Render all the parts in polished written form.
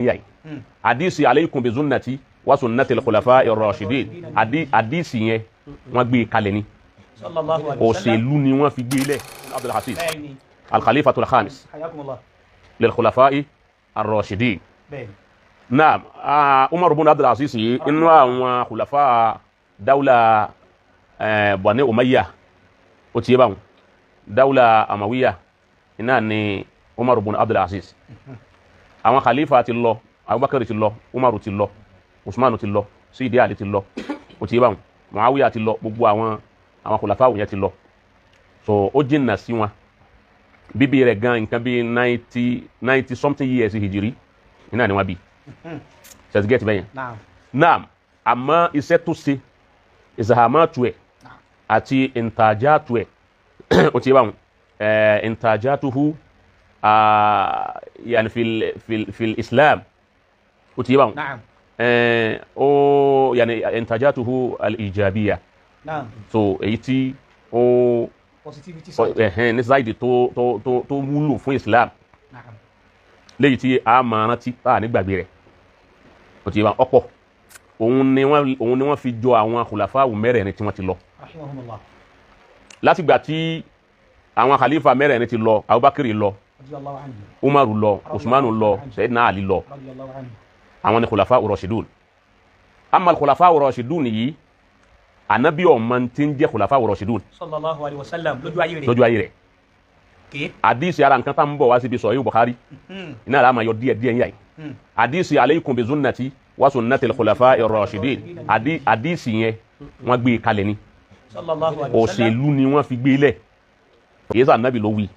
Yà yìí, àdìsí alaykum bi sunnati wa sunnati al-khulafa'i ar-rashidin, àdìsí yẹn wọ́n gbé kalẹ̀ ni. Sallallahu alayhi wa sallam. Òṣèlú ni wọ́n fi gbé lẹ̀. Abdul Hafiz, Bẹ́ẹ̀ni. al-khalifatul khamis Hayakumullah. lil-khulafa'i ar-rashidin. Bẹ́ẹ̀ni. Naam, Umar ibn Abdul Aziz yìí, inú àwọn khulafa dawla Bani Umayya, ó ti yé báwọn, dawla Amawiya iná ni Umar ibn Abdul Aziz. Àwọn khalifa ti lọ, Abubakar ti lọ, Umar ti lọ, Usman ti lọ, Sidi Ali ti lọ, ó ti yé báwọn, Muawiya ti lọ, gbogbo àwọn khulafa yẹn ti lọ. So ó jìnnà sí wọn. Bíbí rẹ̀ gan, nǹkan bíi 90 something years hijiri iná ni wọ́n bí. Ṣe get bẹ́yẹn? Naam. Naam, àmọ́ iṣẹ́ tó ṣe, ìsàhámàtú ẹ̀ àti ìntàjàtú ẹ̀, ó ti yé báwọn, ìntàjàtuhu yani fil Islam, ó ti yé báwọn, Naam. ó yani ìntàjàtuhu al-ijabiyya. Naam. So èyí tí ó Positivity side. Ẹ̀hẹ́n, ní side tó wúlò fún Islam, Naam. léyìí tí a máa rántí tá a nígbàgbé rẹ̀, ó ti yé báwọn, ọ̀pọ̀. Òun ni wọ́n fi jọ àwọn khulafawu mẹ́rẹ̀ẹ̀rin tí wọ́n ti lọ. Rahimahumullah. Látìgbà tí àwọn khalifa mẹ́rẹ̀ẹ̀rin ti lọ, Abubakar lọ, Radiyallahu anhu. Umaru lọ, Usmanu lọ, Sayyidina Ali lọ, Radiyallahu anhu. àwọn ni khulafa rashidun. Amma khulafa rashidun yìí, anabi ọmọ tí ń jẹ́ khulafa rashidun. Sallallahu alayhi wa sallam lójú ayé rẹ̀. Lójú ayé rẹ̀. Ké. Àdìsí ara nǹkan tá ń bọ̀ wá síbi sọ̀yìn Bukhari iná àlá máa yọ díẹ̀ díẹ̀ yíyá yìí. Àdìsí alaykum bi sunnati wa sunnati al-khulafa ar-rashidin, àdìsí yẹn wọ́n gbé kalẹ̀ ni. Sallallahu alayhi wa sallam. Òṣèlú ni wọ́n fi gbé lẹ̀, kìí sọ anabi ló wí.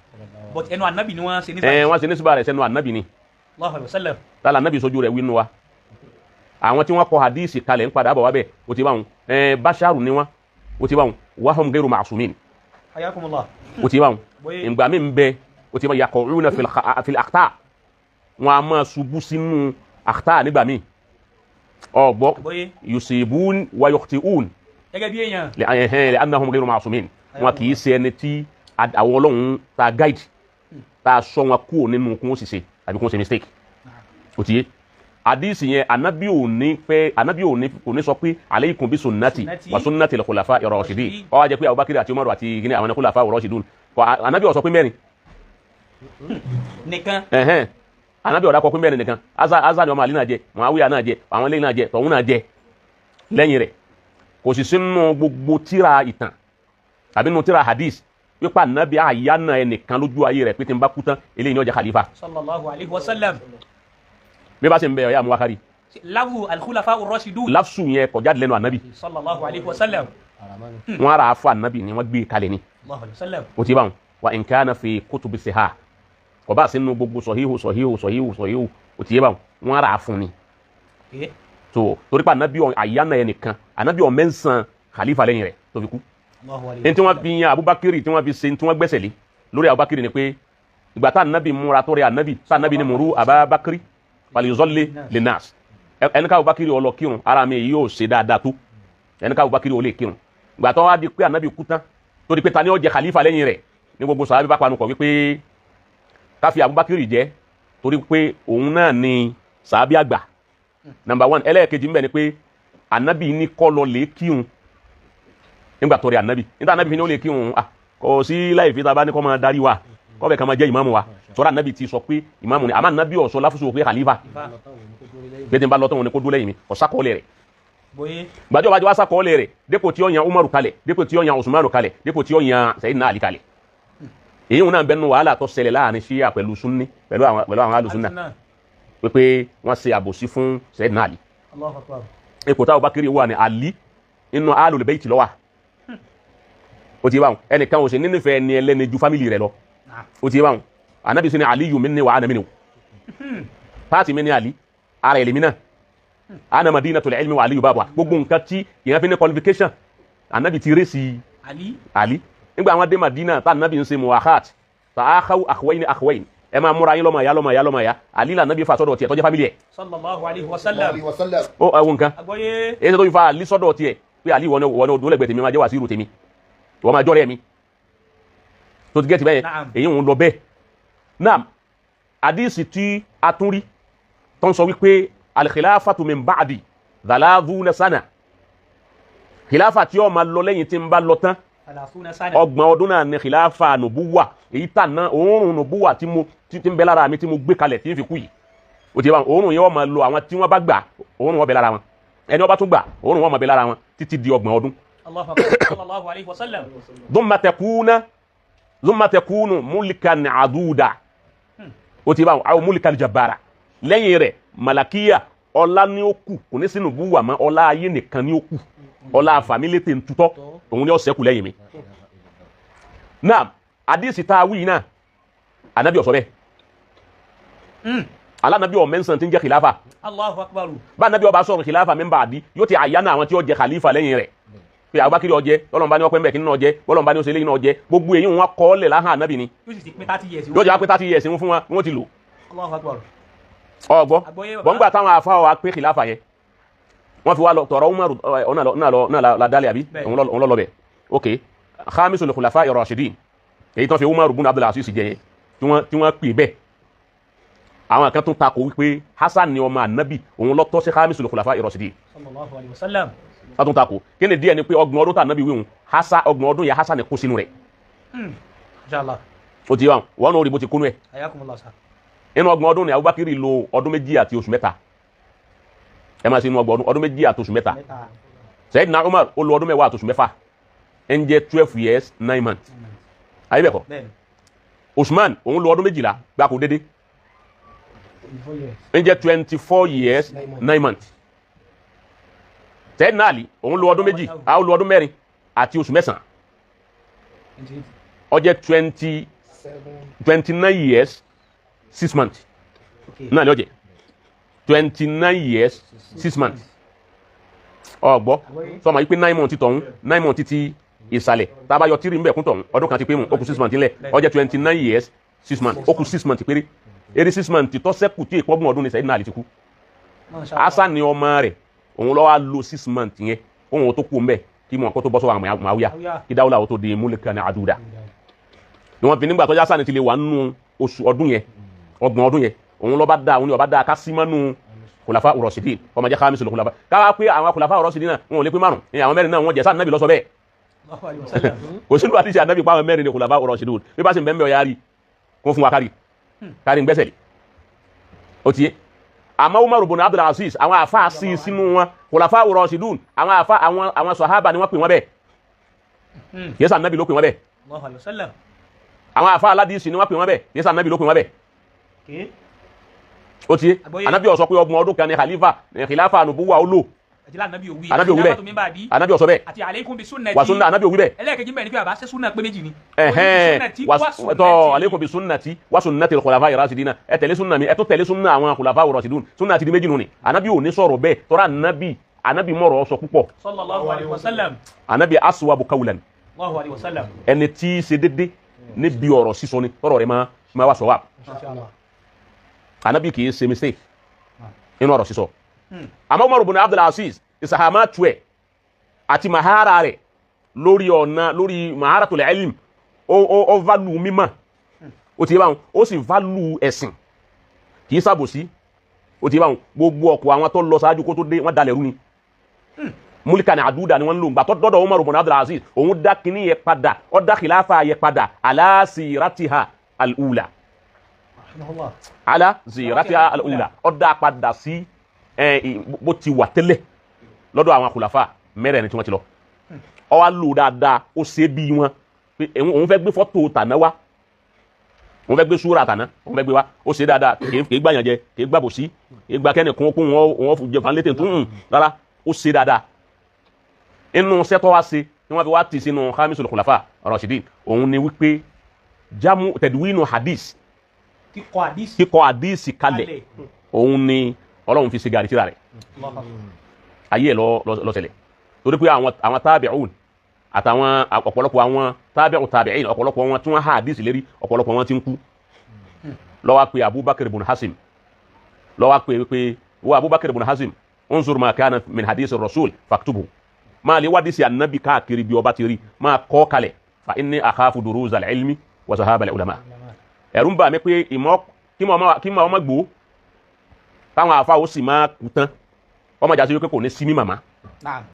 But ẹnu anabi ni wọ́n ṣe ní. Ẹ wọ́n ṣe ní síbà rẹ̀ sẹ́nu anabi ni. Sallallahu alayhi wa sallam. Tálà anabi sojú rẹ̀ wínú wa. Àwọn tí wọ́n kọ hadisi kalẹ̀ ń padà bọ̀ wá bẹ́ẹ̀, o ti bá wọn ẹ basharu ni wọn, o ti bá wọn, wahum gairu ma'sumin. Hayakumullah. O ti bá wọn. Bóyá. Ìgbà mi ń bẹ, o ti bá yaqa'una fil akhta, wọn a máa ṣubú sínú akhta nígbà míì, ọgbọ́. Bóyá. Yusibun wa yukhti'un. Gẹ́gẹ́ bí èèyàn. Li'annahum gairu ma'sumin, wọn kì í ṣe ẹni tí àwọn ọlọ́run ta guide, ta sọ wọn kúrò nínú kún ó sì ṣe tàbí kún ó ṣe mistake. O ti yé? Àdìsí yẹn, anabi ò ní fẹ́, anabi ò ní kò ní sọ pé alaykum bi sunnati Sunnati. wa sunnati al-khulafa ar-rashidin. Ó wá jẹ́ pé Abubakar àti Umaru àti gíní àwọn khulafa ar-rashidun kọ. Anabi ò sọ pé mẹ́rin Nìkan. Ẹ̀hẹ́n, anabi ọ̀dà kọ pé mẹ́rin nìkan. Aza aza ni ọmọ àlí náà jẹ, Muawiya náà jẹ, àwọn eléyìí náà jẹ, tọ̀hún náà jẹ lẹ́yìn rẹ̀. Kò sì sínú gbogbo tíra ìtàn àbí nínú tíra hadith wípé anabi àyànà ẹnìkan lójú ayé rẹ̀ pé tí n bá kú tán, eléyìí ni ó jẹ́ khalifa. Sallallahu alayhi wa sallam. Bí bá ṣe ń bẹ ọ̀yà muwakari. Lawu al-khulafa ar-rashidun. Lafsu yẹn kò jáde lẹ́nu anabi. Sallallahu alayhi wa sallam. Wọn ara afọ anabi ni wọ́n gbé kalẹ̀ ni. Sallallahu alayhi wa sallam. O ti bá wọn wa in kana fi kutubi siha, kò bá sínú gbogbo sọ̀híhù sọ̀híhù sọ̀híhù sọ̀híhù, o ti yé bá wọn, wọn ara fún ni. Ké. So torí pé anabi àyànà yẹn nìkan, anabi ọ̀ mẹ́sàn khalifa lẹ́yìn rẹ̀ tó fi kú. Allahu alayhi ní tí wọ́n fi yan Abubakar, tí wọ́n fi ṣe, tí wọ́n gbẹ́sẹ̀ lé lórí Abubakar ni pé ìgbà tá anabi múra tó rí anabi tá anabi ni muru Abubakar falyusalli linnas, ẹni ká Abubakar ó lọ kírun, ara mi yóò ṣe dáadáa tó ẹni ká Abubakar ó lè kírun. Ìgbà tó wá di pé anabi kú tán, tó di pé ta ni ó jẹ khalifa lẹ́yìn rẹ̀, ní gbogbo sàhábà bá panu kọ̀ wípé ká fi Abubakar jẹ, torí pé òun náà ni sàhábì àgbà number one. Ẹlẹ́ẹ̀kejì ńbẹ ni pé anabi ní kó lọ lè kírun nígbà tó rí anabi nígbà anabi fi ní ó lè kírun, ah, kò sí láì fi ta bá ní kó máa darí wa, kó bẹ̀ ká máa jẹ́ ìmáàmù wa, sọ́ra anabi ti sọ pé ìmáàmù ni, àmọ́ anabi ó sọ láfúsù pé khalifa, pé tí n bá lọ tó wọn ni kó dúró lẹ́yìn mi, kò sákọọ́lẹ̀ rẹ̀. Bóyá. Gbàjọ́ bá jọ wá sákọọ́lẹ̀ rẹ̀, dépò tí ó yan Umaru kalẹ̀, dépò tí ó yan Usmanu kalẹ̀, dépò tí ó yan Sayyidina Ali kalẹ̀, èyí wọn náà bẹnu wàhálà tó ṣẹlẹ̀ láàrin Ṣíà pẹ̀lú Sunni, pẹ̀lú àwọn alùsùnà, pé wọ́n ṣe àbòsí fún Sayyidina Ali. Allahu akbar. Ipò táwọn Bakiri wà ní Ali inú Ahlul Bayt ló wà. Ó ti báwọn, ẹnìkan ò sì nínífẹ̀ẹ́ ni ẹlẹ́ni ju family rẹ̀ lọ. Naam. Ó ti báwọn, anabi sini Aliyu minni wa ana minhu, paati mi ni Ali, ara ẹlẹ́mi náà, ana madinatul ilmi wa Aliyu babuha. Gbogbo nǹkan tí ìyẹn fi ní qualification, anabi ti rẹ́sì. Ali. Ali nígbà àwọn dé Madina tá anabi ń ṣe muwahat, ta'akhaw akhwayni akhwayni, ẹ máa múra yín lọ́mọ ya lọ́mọ ya lọ́mọ ya, Ali la anabi fa sọ́dọ̀ tiẹ̀ tó jẹ́ family ẹ̀. Sallallahu alayhi wa sallam. Ó ẹ̀wọ̀n nǹkan. Agbóyé. Èyí tó fi fa Ali sọ́dọ̀ tiẹ̀ pé Ali, wọ́n wọ́n odò lẹ́gbẹ̀ẹ́ tèmi, máa jẹ́ wàsíù tèmi, wọ́n máa jọ́rẹ́ mi, tó ti gẹ́tì bẹ́yẹn. Naam. Èyí ń lọ bẹ́ẹ̀. Naam, àdìsí tí a tún rí. tó ń sọ wípé al-khilafatu min ba'di thalathuna sana, khilafa tí ó máa lọ lẹ́yìn tí ń bá lọ tán 30 ọdún náà ni khilafa nùbúwà, èyí tà náà òórùn nùbúwà tí mo tí ń bẹ lára mi tí mo gbé kalẹ̀ tí ń fi kú yìí. Ó ti bá òórùn yẹn ó máa lọ, àwọn tí wọ́n bá gbà òórùn wọn bẹ lára wọn, ẹni wọ́n bá tún gbà òórùn wọn máa bẹ lára wọn títí di 30 ọdún. Sallallahu alayhi wa sallam. Thumma takunu mulkan aduda. Ó ti bá àwọn mulkan jabbara. Lẹ́yìn rẹ̀ malakiya ọlá ni ó kù, kò ní sínú búwà mọ́, ọlá ayé nìkan ni ó kù, ọlá fàmílétè ń tutọ́ òun ni ó ṣẹ́kù lẹ́yìn mi. Náà àdìsí tá a wí náà ànábì ó sọ bẹ́ẹ̀. Alánàbí ọ̀ mẹ́sàn tí ń jẹ́ kìláfà. Allahu akbar. Bá ànábì ọba sọ̀rọ̀ kìláfà mẹ́mbà àdí yóò ti àyánà àwọn tí ó jẹ khalifa lẹ́yìn rẹ̀. Pé Abubakar ó jẹ, Ọlọ́run bá ní ọpẹ́ mbẹ́ kí nínú ọjẹ́, Ọlọ́run bá ní oṣèlú náà jẹ, gbogbo èyí wọn kọ́ lẹ̀ láhàn ànábì ni. Yóò sì ti pín 30 years. Yóò jẹ́ wá pé 30 years fún wọn, wọ́n ti lò. Allahu akbar. Ọgbọ́ bọ́ngbà táwọn afá wa pé kìláfà yẹn wọ́n fi wá lọ tọ̀rọ̀ Umaru náà la dálẹ̀ àbí òun lọ lọ bẹ̀. Ok, khamisul khulafa ar-rashidin èyí tán fi Umaru bun Abdul Aziz jẹ yẹn tí wọ́n pè bẹ́ẹ̀. Àwọn kan tún takò wípé Hasan ni ọmọ ànábì òun lọ tọ́ sí khamisul khulafa ar-rashidin. Sallallahu alayhi wa sallam. Wọ́n tún takò kí ni díẹ̀ ni pé 30 ọdún tá ànábì wíhun Hasan 30 ọdún yẹn Hasan kó sínú rẹ̀. Inshallah. Ó ti wà wọn náà rí bó ti kúnú ẹ̀. Ayakumullah sa. Inú 30 ọdún ni Abubakar lò ọdún 2 àti oṣù 3. Ẹ máa ṣe inú 30 ọdún, ọdún 2 àti oṣù 3. Sayyidina Umar ó lò ọdún 10 àti oṣù 6, ẹ ń jẹ́ 12 years 9 months. Ayé bẹ́ẹ̀ kọ́. Usman òun lò ọdún 12 gbáko dédé, ẹ ń jẹ́ 24 years 9 months. Sayyidina Ali òun lò ọdún 2, ó lò ọdún 4 àti oṣù 9, ó jẹ́ 29 years 6 months. Náà ni ó jẹ́ 29 years 6 months. Ọgbọ́ sọmọ yìí pé 9 months tọ̀hún, 9 months ti ìsàlẹ̀, tá a bá yọ 3 ńbẹ̀ kún tọ̀hún, ọdún kan ti pé mu, ó kù 6 months ńlẹ̀, ó jẹ́ 29 years 6 months, ó kù 6 months péré. Eré 6 months tó ṣẹ́kù tí ìpọ́gbọ̀n ọdún ni Sayyidina Ali ti kú. Hasan ni ọmọ rẹ̀ òun ló wá lò 6 months yẹn, òun tó kú mbẹ́ kí mọ̀ kó tó bọ́ sọ́wọ́ àwọn Muawiya kí dáwọ́lá ó tó di mulkan aduda. Ni wọ́n fi nígbà tó Hasan ti lè wà nínú oṣù ọdún yẹn, 30 ọdún yẹn, òun ló bá dáa, òun ni ọba dáa ká sí mọ́nú khulafa ar-rashidin, ọmọ jẹ́ khamisul khulafa. Káwá pé àwọn khulafa ar-rashidin náà wọn ò lè pé 5, ní àwọn 4 náà wọ́n jẹ́ sáà nàbì ló sọ bẹ́ẹ̀. Kò sínú àti ṣe ànábì pa àwọn 4 ní khulafa ar-rashidun, bí bá sì ń bẹ́ẹ̀ bẹ́ẹ̀ ọ̀yá rí kó fún wa kárí kárí ń gbẹ́sẹ̀ lé. Ó ti yé. Àmọ́ Umar ibn Abdul Aziz àwọn àfa sí sínú wọn khulafa ar-rashidun, àwọn àfa àwọn sàhábà ni wọ́n pè wọ́n bẹ́ẹ̀. Yẹ́sà nàbì ló pè wọ́n bẹ́ẹ̀. Àwọn àfa aládìsí ni wọ́n pè wọ́n bẹ́ẹ̀. Yẹ́sà nàbì ló pè wọ́n bẹ́ẹ̀. Ó ti yé. Anabi ó sọ pé 30 ọdún kan ní khalifa ní khilafa nubuwa ó lò. Anabi ó wí bẹ́ẹ̀. Anabi ó sọ bẹ́ẹ̀. Àti alaykum bi sunnati. Wa sunna anabi ó wí bẹ́ẹ̀. Ẹlẹ́ẹ̀kejì bẹ́ẹ̀ ni pé àbá ṣe sunna pé méjì ni. Tọ́ alaykum bi sunnati wa sunnati al-khulafa ar-rashidina, ẹ tẹ̀lé sunna mi, ẹ tún tẹ̀lé sunna àwọn khulafa ar-rashidun, sunna ti di méjì nù ni. Anabi ò ní sọ̀rọ̀ bẹ́ẹ̀ tọ́ra anabi anabi mọ̀rọ̀ sọ púpọ̀. Sallallahu alayhi wa sallam. Anabi aswabu qawlan. Allahu alayhi wa sallam. Ẹni tí í ṣe dédé níbi ọ̀rọ̀ sísọ ni tọ́rọ̀ rẹ̀ máa wá sọ wá. Anabi kì í ṣe mistake inú ọ̀rọ̀ sísọ. Àmọ́ Umar ibn Abdul Aziz ìsàhámà tuẹ̀ àti mahara rẹ̀ lórí ọ̀nà lórí maharatul ilm, ó value mímọ̀, ó ti yé báwọn, ó sì value ẹ̀sìn, kì í ṣàbòsí, ó ti yé báwọn. Gbogbo ọ̀pọ̀ àwọn tó lọ ṣáájú kó tó dé wọ́n dalẹ̀ rú ni. Múlíkà ní àdúdà ni wọ́n ń lò. Gbà tó dọ́dọ̀ Umar ibn Abdul Aziz òun dá kínní yẹ padà, ó dá khilafa yẹ padà ala siratiha al-ula, ala ziratiha al-ula, ó dá padà sí bó ti wà tẹ́lẹ̀ lọ́dọ̀ àwọn khulafa mẹ́rẹ̀ẹ̀rin tí wọ́n ti lọ. Ó wá lò dáadáa, ó ṣe bí wọn pé òun fẹ́ gbé fọ́tò tàná wá, òun fẹ́ gbé súra tàná, òun fẹ́ gbé wá, ó ṣe dáadáa, kì í gbàyàn jẹ, kì í gbàbòsí, kì í gba kẹ́nìkan kó wọn jẹ fanlétè tó ń rárá, ó ṣe dáadáa. Inú sẹ́tọ́ wá ṣe ni wọ́n fi wá tì sínú khamisul khulafa rashidin, òun ni wípé jamu tẹ̀dúwínú hadith, kíkọ hadith kalẹ̀, òun ni Ọlọ́run fi ṣe gàrí síra rẹ̀. Ayé ẹ̀ lọ ṣẹlẹ̀ torí pé àwọn tábìún àtàwọn ọ̀pọ̀lọpọ̀ àwọn tábìún tábìín ọ̀pọ̀lọpọ̀ wọn tí wọ́n há hadith lérí, ọ̀pọ̀lọpọ̀ wọn ti ń kú. Ló wá pé Abubakar ibn Hasim, ló wá pé wípé wọ́n Abubakar ibn Hasim unzur ma kana min hadith rasul faktubu, máa lè wádìí sí ànábì káàkiri bí ọba ti rí, máa kọ́ kalẹ̀, fa inni akhafu duruz al-ilmi wa zahab al-ulama. Ẹ̀rù ń bà mí pé ìmọ̀ kí màá ọmọ gbó, Táwọn àfa ó sì máa kú tán, ọmọ ìjà sí wípé kò ní sí mí màmá. Naam.